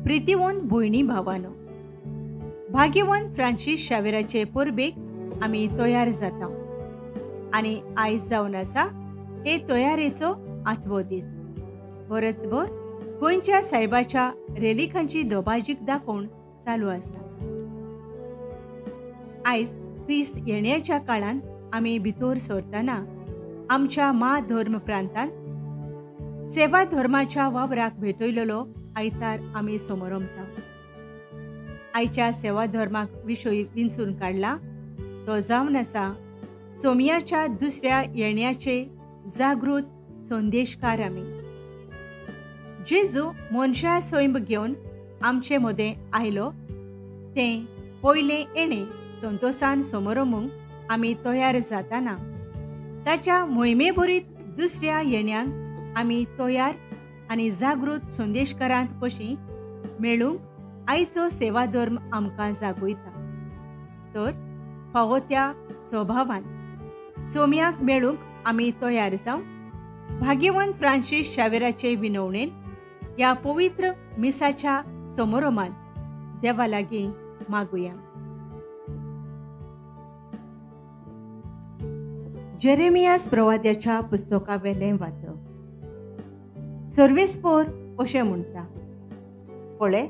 प्रितीवंत भयणी भावानो, भाग्यवंत फ्रांसीस शावेराचे परबेक आमी तयार जाता आनी आयज जावन आसा हे तयारेचो आठवो दीस। बरोच भर गोंयच्या सायबाच्या रेलिकांची दोबाजीक दाखोवन चालू आसा। आयज क्रिस्त येण्याच्या काळान आमी भितर सरतना आमच्या मा धर्म प्रांतान सेवा धर्माच्या वावराक भेटयलेलो आयतार आमी समोरमता। आयच्या सेवा धर्माक विशय विंचून काडला तो जावन आसा सोमयाच्या दुसऱ्या येण्याचे जागृत संदेशकार आमी। जेजू मनशा सैंब घेवन आमचे मदें आयलो तें पयलें येणें संतोसान समोरमूंक आमी तयार जाताना ताच्या मोहिमेभरीत दुसऱ्या येण्यांक आमी तयार आनी जागृत संदेशकारांत कशी मेळूंक आयचो सेवा धर्म आमकां जागयता। तर फावो त्या स्वभावान सोम्याक मेळूंक आमी तयार जावं भाग्यवंत फ्रांसीस शावेराचे विनवणेन ह्या पवित्र मिसाच्या समोरोमान देवा लागीं मागुया। जेरेमियास प्रवाद्याच्या पुस्तकावेलें वाचप। सर्वेस्पोर अशें म्हणटा, पळय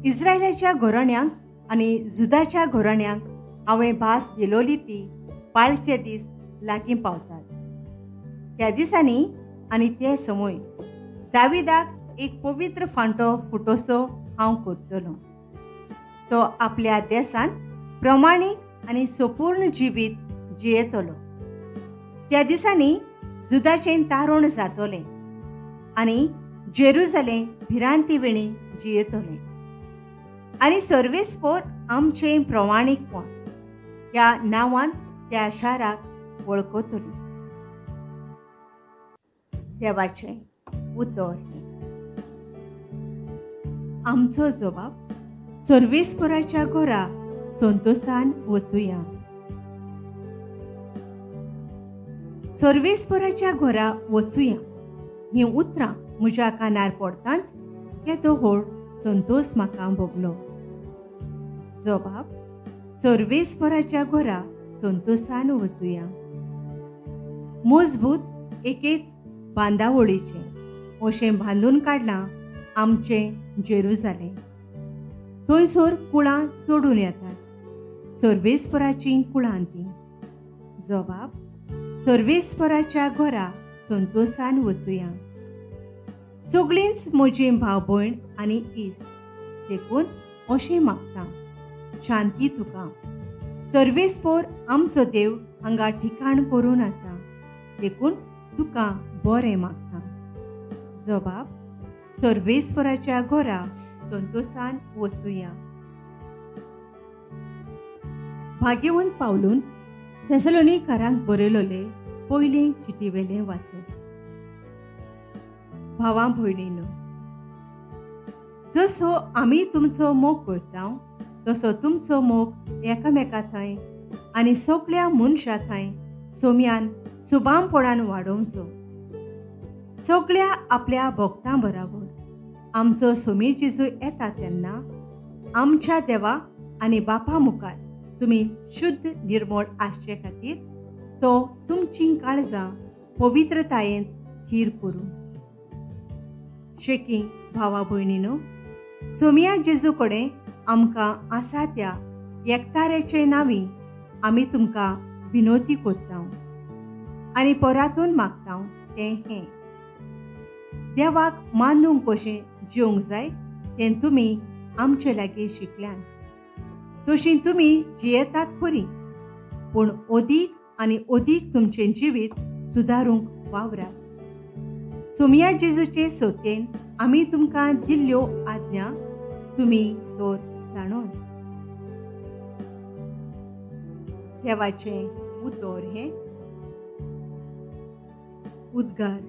इस्रायलाच्या घराण्यांक आनी जुदाच्या घराण्यांक हांवें भास दिलोली ती पाळचे दीस लागीं पावतात। त्या दिसांनी आनी ते समय दाविदाक एक पवित्र फांटो फुटोसो हांव करतलो। तो आपल्या देशांत प्रमाणीक आनी संपूर्ण जिवीत जियेतलो। त्या दिसांनी जुदाचें तारण जातलें आनी जेरुजालें भिरांती विणी जियेतलें आनी सर्वेस्पोर आमचें प्रमाणीकपण ह्या नांवान त्या शाराक वळखतली। देवाचें उतर हें। आमचो जबाब सर्वेस्पोराच्या घरा संतोसान वचुया। सर्वेस्पोराच्या घरा वचुया हीं उतरां म्हज्या कानार पडतांच केदो व्हड संतोस म्हाका भोगलो। जबाब सर्वेस्पोराच्या घरा संतोसान वचुया। मजबूत एकेच बांदावळीचें अशें बांदून काडलां आमचें जेरुजालें। थंयसर कुळां चडून येतात, सर्वेस्पोराचीं कुळां तीं। जबाब सर्वेस्पोराच्या घरा संतोसान वचुया। सगळींच म्हजी भाव भयण आनी इश्ट, देखून अशें मागता, शांती तुका। सर्वेस्पोर आमचो देव हांगा ठिकाण करून आसा, देखून तुका बरें मागता। जबाब सर्वेस्पोराच्या घरा संतोसान वचुया। भाग्यवंत पावलून थेसलोनिकारांक बरयलोले पयले चिटीवेलें वाचप। भावा भयणीनो, जसो आमी तुमचो मोग करता तसो तुमचो मोग एकामेका थंय आनी सगळ्या मनशां थंय सोम्यान सुबामपणान वाडोवचो। सगळ्या आपल्या भक्तां बराबर आमचो सोमी जेजू येता तेन्ना आमच्या देवा आनी बापा मुखार तुमी शुद्ध निर्मळ आसचे खातीर तो तुमचीं काळजां पवित्रतायेंत थीर करूं। शेकी भावा भयणीनो, सोमिया जेजू कडेन आमकां आसा त्या एकताऱ्याचे नांवी आमी तुमकां विनोती करता आनी परातून मागता तें हें, देवाक मानूंक कशें जिवंक जाय तें तुमी आमचे लागीं शिकल्यान, तशी तुमी जियेतात खरी, पूण अदीक आनी अदीक तुमचें जिवीत सुदारूंक वावरात। सोमिया जेजूचे सोतेन आमी तुमकां दिल्ल्यो आज्ञा तुमी तर जाणून। देवाचें उतर हें। उद्गार।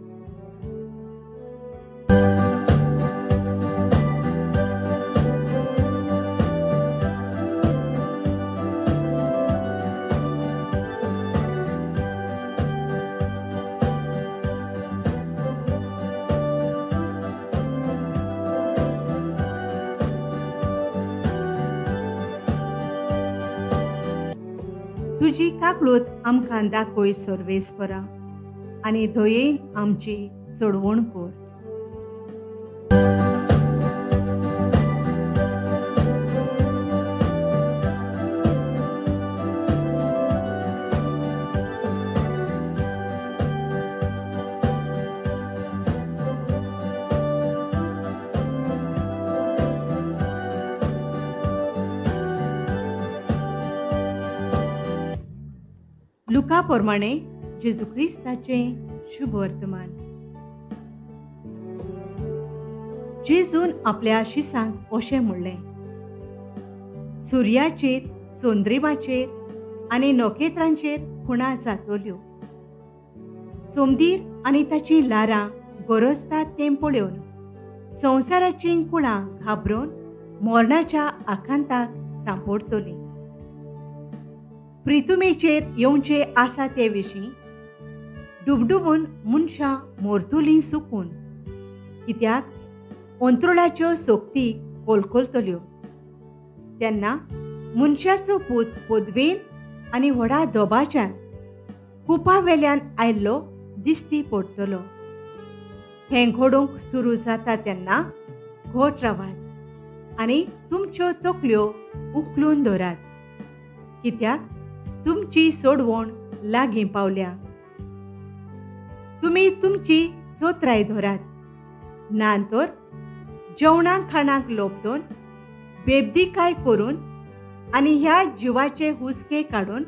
तुजी काकळूत आमकां दाखय सर्वेस्परा आनी दयेन आमची सोडवण कर. लुका प्रमाणे जेजू क्रिस्ताचें शुभ वर्तमान. जेजून आपल्या शिसांक अशें म्हणलें, सुर्याचेर, चंद्रिमाचेर आनी नखेत्रांचेर खुणा जातल्यो. सोमदीर आनी ताचीं ल्हारां गरजतात तें पळोवन संवसाराचीं कुळां घाबरून मरणाच्या आकांताक सांपडटलीं. प्रितुमेचेर येवचे आसा ते विशीं डुबडुबून मनशां मोरतुलीं सुकून, कित्याक अंत्रुळाच्यो सोकती कोलकोलतल्यो. तेन्ना मनशाचो पूत पदवेन आनी व्हडा दोबाच्यान कुपा वेल्यान आयिल्लो दिश्टी पडटलो. हें घडोवंक सुरू जाता तेन्ना घट रावात आनी तुमच्यो तकल्यो उखलून दवरात, कित्याक तुमची सोडवण लागीं पावल्या. तुमी तुमची चोत्राय धरात, ना तर जेवणाक खाणाक लोपटून बेबदीकाय करून आनी ह्या जिवाचे हुस्के काडून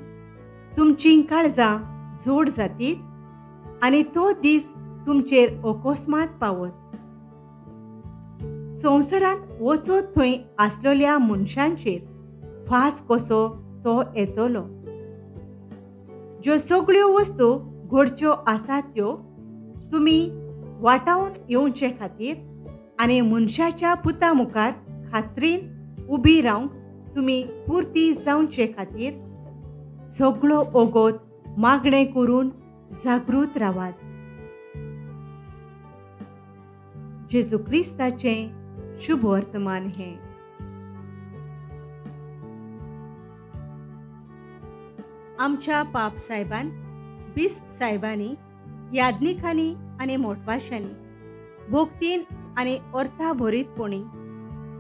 तुमचीं काळजां जोड जातीत आनी तो दीस तुमचेर अकस्मात पावत. संवसारांत वचत थंय आसलेल्या मनशांचेर फास कसो तो येतलो. ज्यो सगळ्यो वस्तू घडच्यो आसात त्यो तुमी वाटावन येवचे खातीर आनी मनशाच्या पुता मुखार खात्रीन उबी रावंक तुमी पुर्ती जावचे खातीर सगळो ओगोत मागणें करून जागृत रावात. जेजू क्रिस्ताचें शुभ वर्तमान हें. आमच्या पाप साहेबान, बिस्प साहेबांनी, याज्ञिकांनी आनी मोटवाशांनी भोक्तीन आनी अर्थाभरीतपणी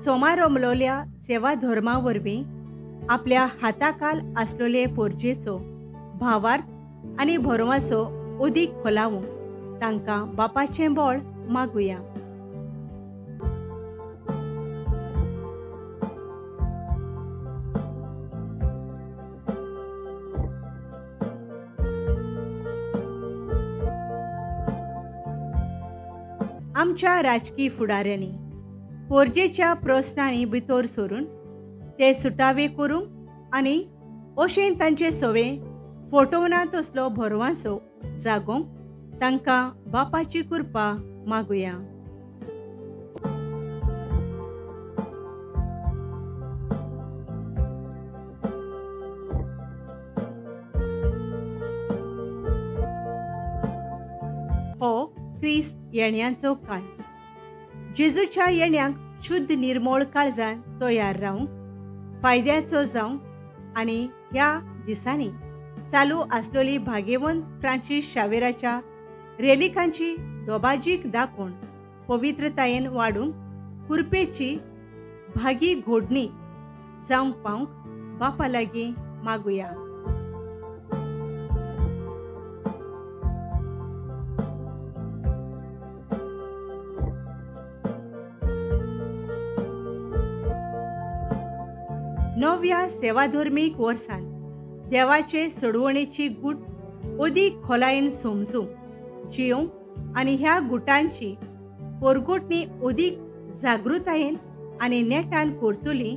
सोमारंभलोल्या सेवा धर्मा वरवीं आपल्या हाताखाल आसलेले पोरजेचो भावार्थ आनी भरवासो अदीक खोलावूंक तांकां बापाचें बळ मागुया. आमच्या राजकी फुडाऱ्यांनी पोरजेच्या प्रस्नांनी भितर सरून ते सुटावे करूंक आनी अशें तांचे सवे फोटोवना तसलो भरवांसो जागोवंक तांकां बापाची कृपा मागुया. हो क्रिस्त येण्याचो काळ. जेजूच्या येण्याक शुद्ध निर्मोळ काळजान तयार रावंक फायद्याचो जावंक आनी ह्या दिसांनी चालू आसलेली भाग्यवंत फ्रांसीस शावेराच्या रेलिकांची दोबाजीक दाखोवन पवित्रतायेन वाडूंक कुरपेची भागी घोडणी जावंक पावंक बापा लागीं मागुया. नव्या सेवाधर्मीक वर्सान देवाचे सोडवणेची गूट अदीक खोलायेन समजूंक जियोवंक आनी ह्या गुटांची पोरगोटणी अदीक जागृतायेन आनी नेटान करतली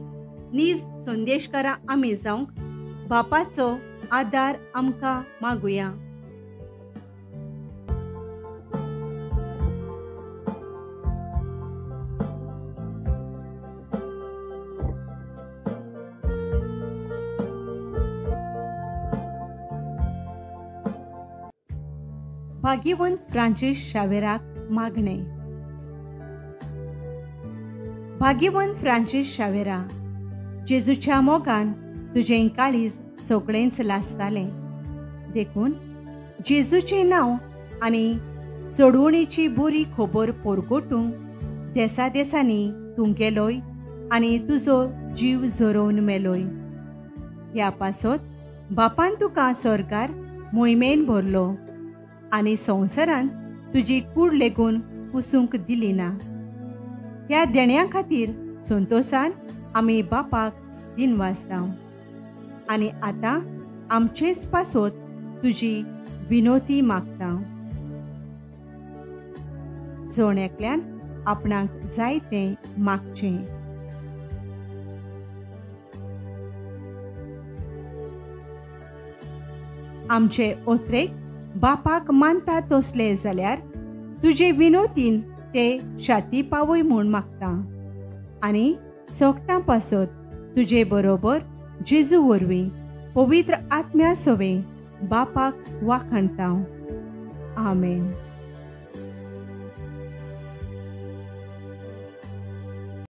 नीज संदेशकारां आमी जावंक बापाचो आदार आमकां मागुया. भाग्यवंत फ्रांसीस शावेराक मागणें. भाग्यवंत फ्रांसीस शावेरा, जेजूच्या मोगान तुजें काळीज सगळेंच लासतालें. देखून जेजूचें नांव आनी सोडवणीची बरी खबर पोरगोटूंक देसा देसांनी तूं गेलोय आनी तुजो जीव झरोवन मेलोय. ह्या पासत बापान तुका सरकार मोहिमेन भरलो आनी संवसारान तुजी कूड लेगून पुसूंक दिली ना. ह्या देण्या खातीर संतोशान आमी बापाक दिनवासता आनी आतां आमचेच पासत तुजी विनोती मागता. जण एकल्यान आपणाक जाय तें मागचें. आमचे ओत्रेक बापाक मानता तसले जाल्यार तुजे विनोतीन ते शाती पावय म्हूण मागता आनी सोगटां पासत तुजे बरोबर जेजू वरवीं पवित्र आत्म्या सवें बापाक वाखाणता. आमेन.